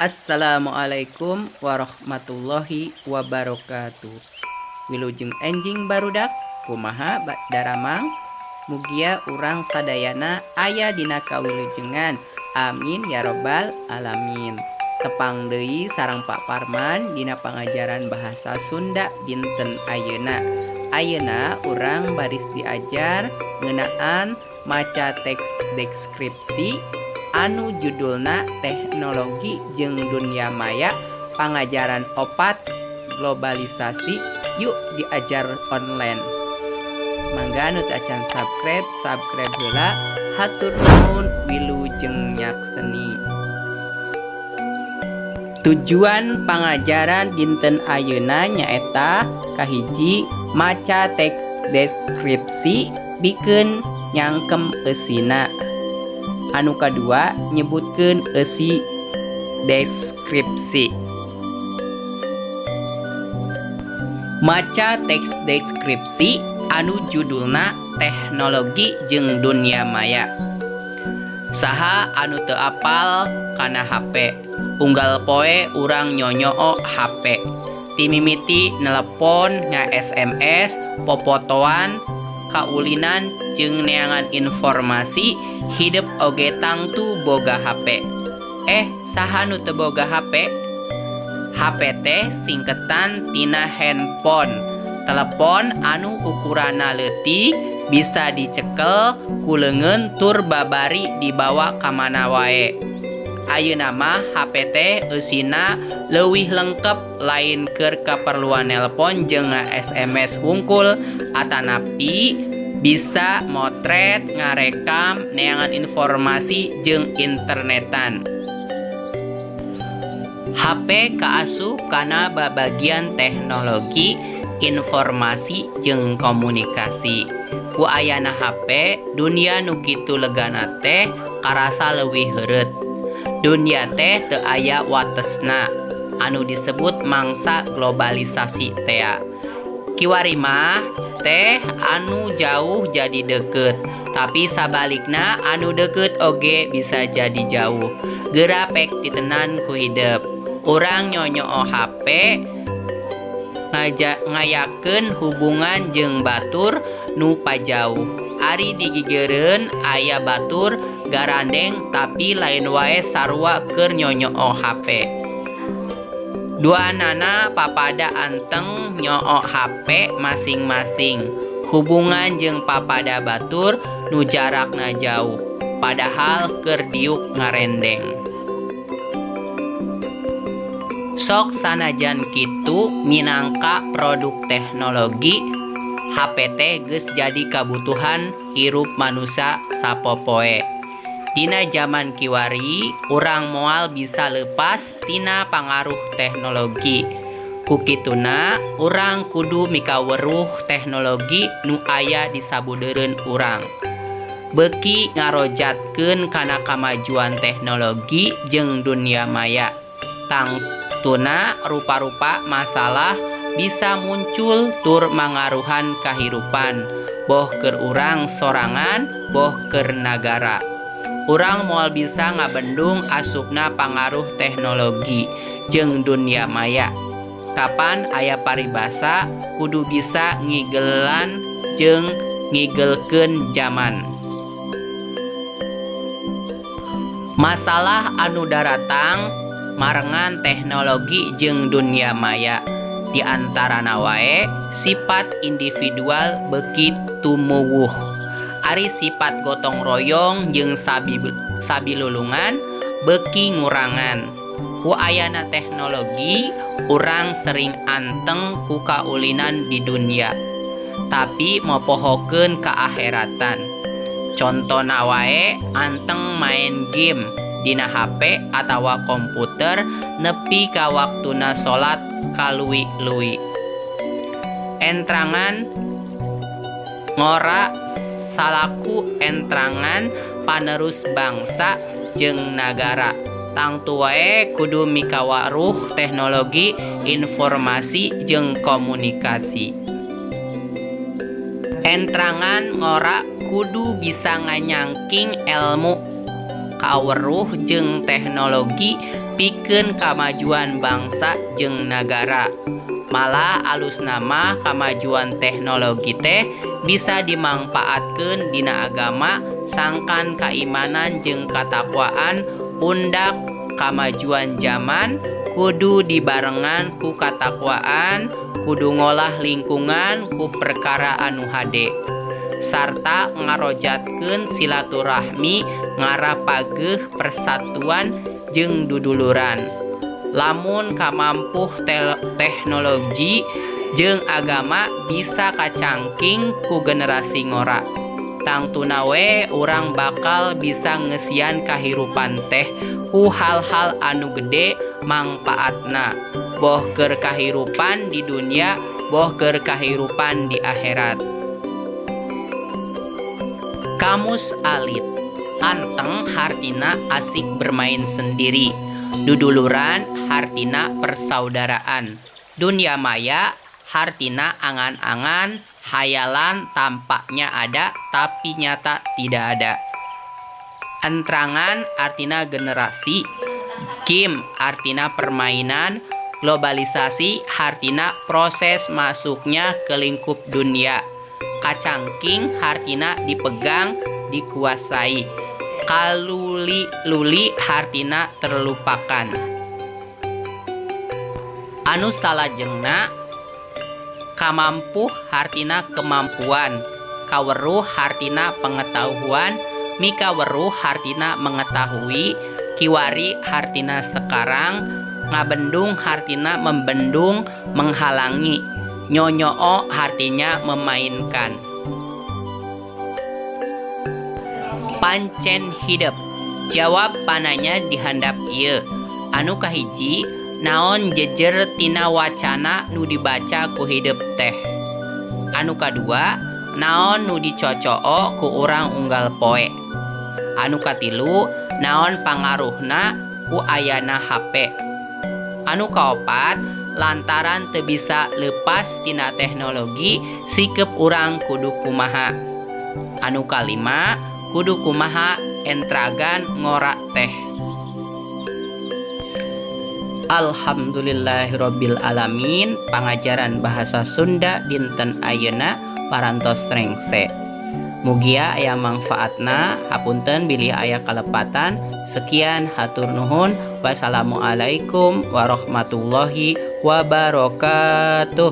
Assalamualaikum warahmatullahi wabarakatuh. Wilujeng enjing barudak, kumaha daramang? Mugia urang sadayana aya dina kawilujengan. Amin ya robbal alamin. Tepang deui sareng Pak Parman dina pangajaran bahasa Sunda dinten ayeuna. Ayeuna urang baris diajar ngeunaan maca teks deskripsi anu judulna Teknologi jeung Dunia Maya Pangajaran 4 Globalisasi Yuk Diajar Online. Mangga nu teu acan subscribe, subscribe heula. Hatur nuhun, wilujeng nyakseni. Tujuan pangajaran dinten ayeuna nyaeta kahiji, maca teks deskripsi pikeun nyangkem eusina. Anu kadua, nyebutkeun eusi deskripsi. Maca teks deskripsi anu judulna Teknologi jeung Dunia Maya. Saha anu teu apal kana HP? Unggal poe urang nyonyoo HP, ti mimiti nelepon, nga-SMS, popotoan, kaulinan jeung neangan informasi, hidep oge tangtu boga HP. Eh, saha nu teu boga HP? HP teh singketan tina handphone, telepon anu ukuranna leutik, bisa dicekel ku leungeun tur babari dibawa ka mana wae. Ayeuna mah HP teh eusina leuwih lengkep, lain keur kaperluan nelpon jeung nga-SMS hungkul, atanapi bisa motret, ngarekam, neangan informasi jeung internetan. HP kaasup kana babagian teknologi informasi jeung komunikasi. Ku ayana HP, dunia nu kitu legana teh karasa leuwih heureut. Dunia teh teu aya watesna, anu disebut mangsa globalisasi tea. Kiwari mah teh anu jauh jadi deukeut, tapi sabalikna anu deukeut oge bisa jadi jauh. Geura pek ditenan ku hidep. Urang nyonyoo HP ngayakeun hubungan jeung batur nu pajauh. Ari digigeureun aya batur garandeng, tapi lain wae sarua keur nyonyoo HP. Duanana papada anteng nyoo HP masing-masing. Hubungan jeung papada batur nu jarakna jauh, padahal keur diuk ngarendeng. Sok sanajan kitu, minangka produk teknologi, HP teh geus jadi kabutuhan hirup manusa sapopoe. Dina jaman kiwari, urang moal bisa leupas tina pangaruh teknologi. Ku kituna urang kudu mikaweruh teknologi nu aya di sabudeureun urang. Beuki ngarojatkeun kana kamajuan teknologi jeung dunia maya, tangtuna rupa-rupa masalah bisa muncul tur mangaruhan kahirupan, boh keur urang sorangan, boh keur nagara. Urang moal bisa ngabendung asupna pangaruh teknologi jeung dunia maya. Kapan aya paribasa kudu bisa ngigelan jeung ngigelkeun jaman. Masalah anu daratang marengan teknologi jeung dunia maya di antarana wae sifat individual beuki tumuwuh. Ari sifat gotong royong jeung sabilulungan beuki ngurangan. Ku ayana teknologi, urang sering anteng ku kaulinan di dunia, tapi mopohokeun kaakheratan. Contona wae anteng maen game dina HP atawa komputer nepi ka waktuna salat kaluwi-luwi. Entrangan ngora salaku entrangan panerus bangsa jeung nagara tangtu wae kudu mikawaruh teknologi informasi jeung komunikasi. Entrangan ngora kudu bisa nganyangking elmu, kaweruh jeung teknologi Pikeun kamajuan bangsa jeung nagara. Malah alusna mah kamajuan teknologi teh bisa dimangpaatkeun dina agama sangkan kaimanan jeung katakwaan. Undak kamajuan zaman kudu dibarengan ku katakwaan, kudu ngolah lingkungan ku perkara anu hade sarta ngarojatkeun silaturahmi, ngarapageuh persatuan jeung duduluran. Lamun kamampuh teknologi jeung agama bisa kacangking ku generasi ngora, tangtuna we urang bakal bisa ngeusian kahirupan teh ku hal-hal anu gede mangpaatna, boh keur kahirupan di dunia, boh keur kahirupan di akhirat. Kamus Alit. Anteng hartina asik bermain sendiri. Duduluran hartina persaudaraan. Dunia maya hartina angan-angan, hayalan, tampaknya ada tapi nyata tidak ada. Entrangan artina generasi. Game artina permainan. Globalisasi hartina proses masuknya ke lingkup dunia. Kacangking hartina dipegang, dikuasai. Kaluli-luli hartina terlupakan. Anu salajengna, kamampuh hartina kemampuan, kaweruh hartina pengetahuan, mikaweruh hartina mengetahui, kiwari hartina sekarang, ngabendung hartina membendung, menghalangi, nyonyoo artinya memainkan. Pancen hidep. Jawab pananya dihandap ieu. Anu kahiji, naon jejer tina wacana nu dibaca ku hidep teh? Anu kadua, naon nu dicocoo ku urang unggal poe? Anu katilu, naon pangaruhna ku ayana HP? Anu kaopat, lantaran teu bisa lepas tina teknologi, sikep urang kudu kumaha? Anu kalima, kudu kumaha entragan ngora teh? Alhamdulillahirabbil alamin, pangajaran bahasa Sunda dinten ayeuna parantos rengse. Mugia aya mangfaatna. Hapunten bilih aya kalepatan. Sekian, hatur nuhun. Wassalamualaikum warahmatullahi wabarakatuh.